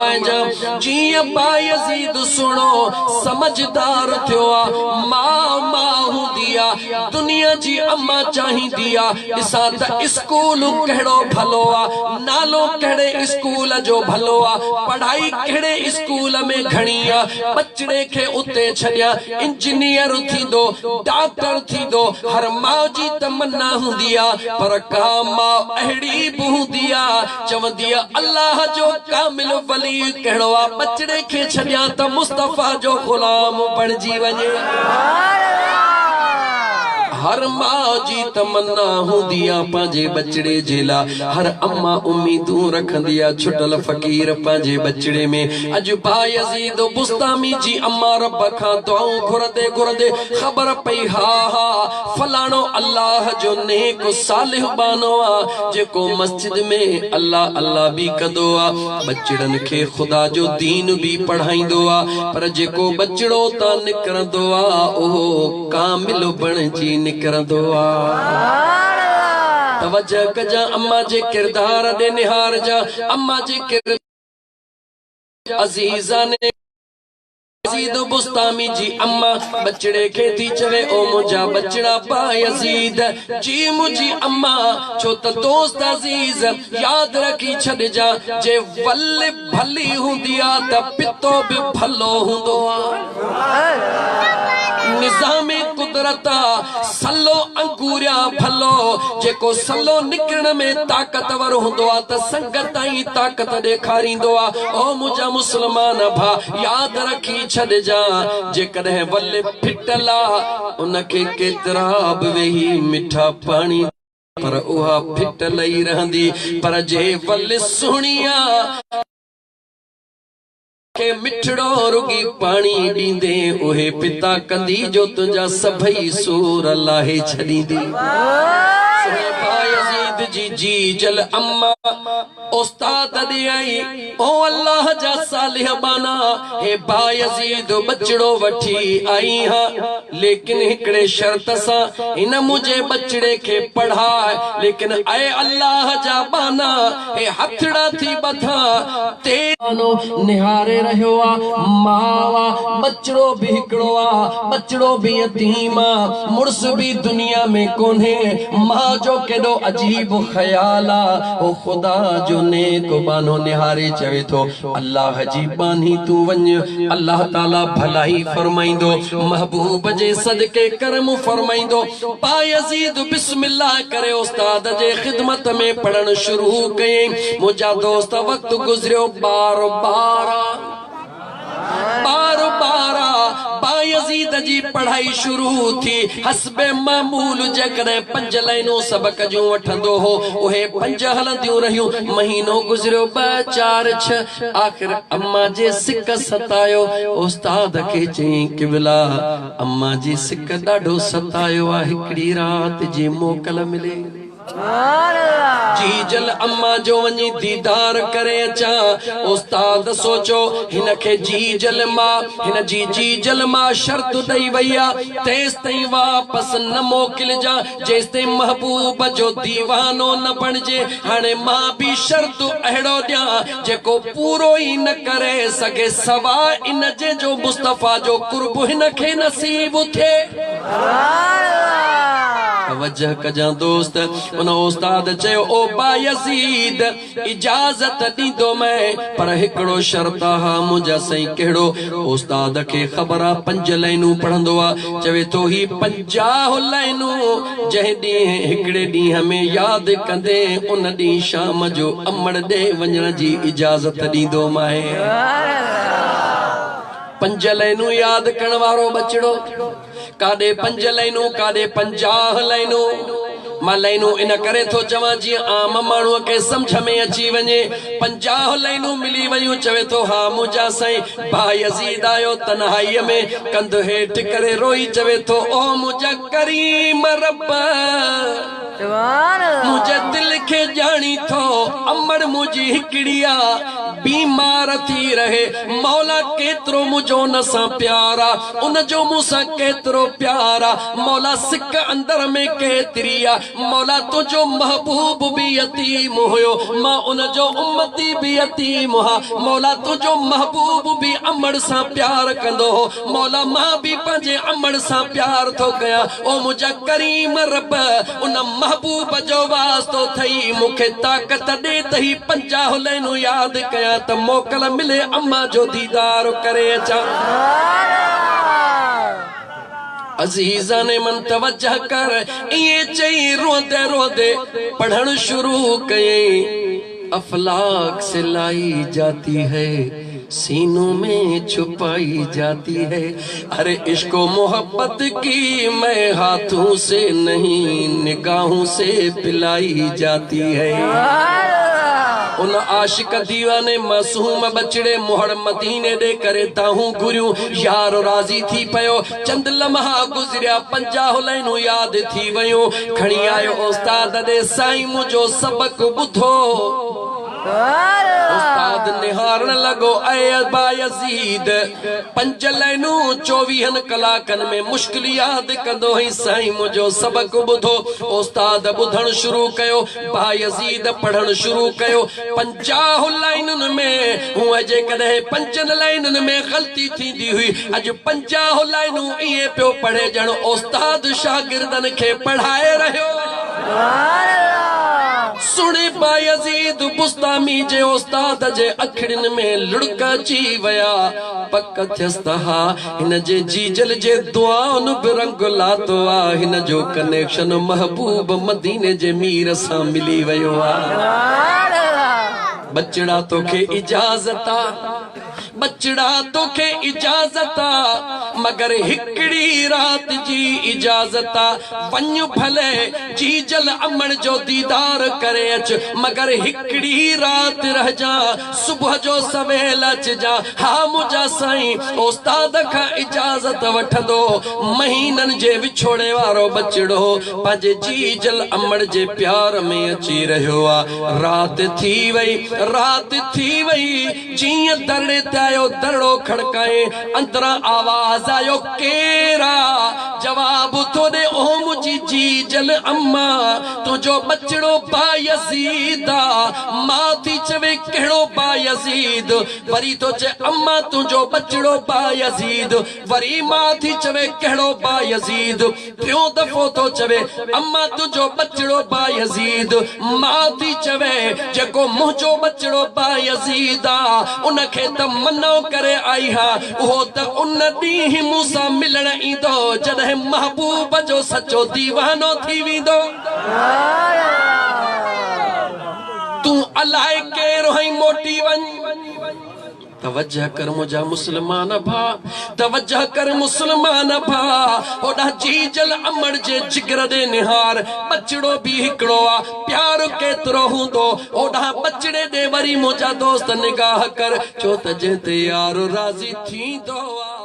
جيئن بايزيد سهڻو سمجهدار ٿيو آ، ماء ماء هوندي آ، دنيا جي اما چاهيندي آ، ڏسان ته اسڪول ڪهڙو ڀلو آ، نالو ڪهڙي اسڪول جو ڀلو آ، پڙهائي ڪهڙي اسڪول ۾ گهڻي آ، ٻچڙي کي اتي ڇڏيان، انجنيئر ٿيندو، ڊاڪٽر ٿيندو، هر ماء جي تمنا هوندي آ، پر ڪا ماء اهڙي به هوندي آ، چوندي آ الله جو ڪامل ولي ڪهڙو آ، ٻچڙي کي ڇڏيان ته مصطفيٰ جو غلام بڻجي وڃي. هر ماء جي تمنا هوندي آ پنهنجي ٻچڙي جي لا، هر اما اميدون رکندي آ ڇٽل فقير پنهنجي ٻچڙي ۾. اڄ بايزيد بسطامي جي اما رب کان دعائون گهرندي گهرندي خبر پئي ها ها فلاڻو الله جو نيڪ صالح ٻانهو آ جيڪو مسجد ۾ الله الله به ڪندو آ ٻچڙن کي خدا جو دين به پڙهائيندو آ پر جيڪو ٻچڙو اتان نڪرندو آ اهو ڪامل بڻجي نڪرندو آ. توجه ڪجان اما جي ڪردار ڏي نهارجان اما جي ڪردار عزيزان يزيد بسطامي جي اما ٻچڙي کي ٿي چوي او منهنجا ٻچڙا بايزيد جي منهنجي اما ڇو ته دوست عزيز ياد رکي ڇڏجان جي ول ڀلي هوندي آ ته پتو به ڀلو هوندو آ. نظام قدرت آ سلو انگوريا ڀلو جيڪو سلو نڪرڻ ۾ طاقتور هوندو آ ته سنگ تائين طاقت ڏيکاريندو آ او منهنجا مسلمان ڀا ياد رکي ڇڏجان جيڪڏهن ول ڦٽل آ ان کي ڪيترا به ويهي مٺا پاڻي پر اها ڦٽل ئي رهندي پر جي ول سهڻي آ کي مٺڙو رڳي پاڻي ڏيندين اهي پتا ڪندي جو تنهنجا سڀئي سور لاهي ڇڏيندي. سهڻي بايزيد جي جيجل اما استاد ڏي آئي او الله جا صالح ٻانها هي بايزيد ٻچڙو وٺي آئي هان ليڪن هڪڙي شرط سان هن منهنجي ٻچڙي کي پڙهاء ليڪن اي الله جا ٻانها هي هٿڙا ٿي ٻڌان تي ٻانهو نهاري رهيو آ ماء آ ٻچڙو به هڪڙو آ ٻچڙو به يتيم آ مڙس به دنيا ۾ ڪونهي ماء جو ڪيڏو عجيب خيال آ هو خدا جو نيڪ ٻانهو نهاري چوي ٿو الله جي ٻانهي تون وڃ الله تعالي ڀلائي فرمائيندو محبوب جي صدقي ڪرم فرمائيندو بايزيد بسم الله ڪري استاد جي خدمت ۾ پڙهڻ شروع ڪيائين منهنجا دوست وقت گذريو ٻار ٻارا ٻار ٻارا بايزيد جي پڙهائي شروع ٿي. حسب معمول جيڪڏهن پنج لائنون سبق جون وٺندو هو، اهي پنج هلنديون رهيون. مهينو گذريو، ٻه، چار، ڇهه، آخر اما جي سڪ ستايو. استاد کي چيائين، قبلا! اما جي سڪ ڏاڍو ستايو آ، هڪڙي رات جي موڪل ملي. جيجل اما جو وڃي ديدار ڪري اچان. استاد سوچيو، هن کي جيجل ماء، هن جي جيجل ماء شرط ڏئي وئي آ، تيستائين واپس نه موڪلجان، جيستائين محبوب جو ديوانو نه بڻجي. هاڻي مان به شرط اهڙو ڏيان، جيڪو پورو ئي نه ڪري سگهي، سواء ان جي جو مصطفيٰ جو قرب هن کي نصيب ٿئي. توجه ڪجان دوست! ان استاد چيو، او بايزيد! اجازت ڏيندومئين، پر هڪڙو شرط آ. ها منهنجا سائين ڪهڙو؟ استاد کي خبر آ پنج لائنون پڙهندو آ، چوي ٿو هي 50 لائنون جنهن ڏينهن هڪڙي ڏينهن ۾ ياد ڪندين، ان ڏينهن شام جو امڙ ڏي وڃڻ جي اجازت ڏيندومانء. پنج لائنون ياد ڪرڻ وارو ٻچڙو ڪاڏي پنج لائنون ڪاڏي 50 لائنون. مان لائنون ان ڪري ٿو چوان جيئن عام ماڻهوء کي سمجهه ۾ اچي وڃي. 50 لائنون ملي ويون چوي ٿو ها منهنجا سائين. بايزيد آيو تنهائيء ۾ ڪنڌ هيٺ ڪري روئي چوي ٿو او منهنجا ڪريم رب! منهنجي دل کي ڄاڻين ٿو، امڙ منهنجي هڪڙي آ، بيمار ٿي رهي، مولا ڪيترو منهنجو ان سان پيار آ، ان جو مون سان ڪيترو پيار آ، مولا سڪ اندر ۾ ڪيتري آ، مولا تنهنجو محبوب به يتيم هيو، مان ان جو امتي به يتيم هان، مولا تنهنجو محبوب به امڙ سان پيار ڪندو هو، مولا مان به پنهنجي امڙ سان پيار ٿو ڪيان، او منهنجا ڪريم رب ان محبوب جو واسطو ٿئي مون کي طاقت ڏي ته هي 50 لائنون ياد ڪيان ته موڪل ملي امان جو ديدار ڪري اچان. عزيزان من توجه ڪر ائين چئي روئندي روئندي پڙهڻ شروع ڪيائين. افلاڪ سي لائي جاتي هي سينون مين ڇپائي جاتي هي اري عشق و محبت ڪي مين هاٿون سي نهين نگاهون سي پلائي جاتي هي. ان عاشق ديواني معصوم ٻچڙي مهڙ مديني ڏي ڪري دانهون گهريون يار راضي ٿي پيو چند لمحا گذريا 50 لائنون ياد ٿي ويون کڻي آيو استاد ڏي سائين منهنجو سبق ٻڌو. استاد نهارڻ لڳو اي ابا يزيد پنج لائنون چوويهن ڪلاڪن ۾ مشڪل ياد ڪندو هئين سائين منهنجو سبق ٻڌو. استاد ٻڌڻ شروع ڪيو بايزيد پڙهڻ شروع ڪيو 50 لائنن ۾ هونء جيڪڏهن پنجن لائنن ۾ غلطي ٿيندي هئي اڄ 50 لائنون ائين پيو پڙهي ڄڻ استاد شاگردن کي پڙهائي رهيو آهي. سڻي بايزيد بسطامي جي استاد جي اکڙين ۾ لڙڪ اچي ويا. پڪ ٿيس ته ها هن جي جيجل جي دعائن به رنگ لاتو آ، هن جو ڪنيڪشن محبوب مديني جي مير سان ملي ويو آ. ٻچڙا توکي اجازت آ، ٻچڙا توکي اجازت آ، مگر هڪڙي رات جي اجازت آ، وڃ ڀلي جيجل امڙ جو ديدار ڪري اچ، مگر هڪڙي رات رهجان، صبح جو سويل اچجان. ها منهنجا سائين، استاد کان اجازت وٺندو، مهينن جي وڇوڙي وارو ٻچڙو پنهنجي جيجل امڙ جي پيار ۾ اچي رهيو آ. رات ٿي وئي، رات ٿي وئي، جيئن درڙي تي آيو، درڙو کڙڪائين، اندران آواز آيو، ڪير آ؟ جواب ٿو ڏي، او منهنجي جيجل اما، تنهنجو ٻچڙو بايزيد آ. ماء ٿي چوي، ڪهڙو بايزيد؟ وري ٿو چئي، اما تنهنجو ٻچڙو بايزيد. وري ماء ٿي چوي، ڪهڙو بايزيد؟ ٽيون دفعو ٿو چوي، اما تنهنجو ٻچڙو بايزيد. ماء ٿي چوي، جيڪو منهنجو ٻچڙو بايزيد آ، ان کي ته منع ڪري آئي هان، اهو ته ان ڏينهن مون سان ملڻ ايندو، جڏهن محبوب جو سچو ديوانو ٿي ويندو. تون الائي ڪير هئين، موٽي وڃ. توجه ڪر منهنجا مسلمان ڀاء، توجه ڪر مسلمان ڀاء، هوڏانهن جيجل امڙ جي جگر ڏي نهار، ٻچڙو به هڪڙو آ، پيار ڪيترو هوندو، هوڏانهن ٻچڙي ڏي وري منهنجا دوست نگاهه ڪر، ڇو ته جنهن تي يار راضي ٿيندو آ.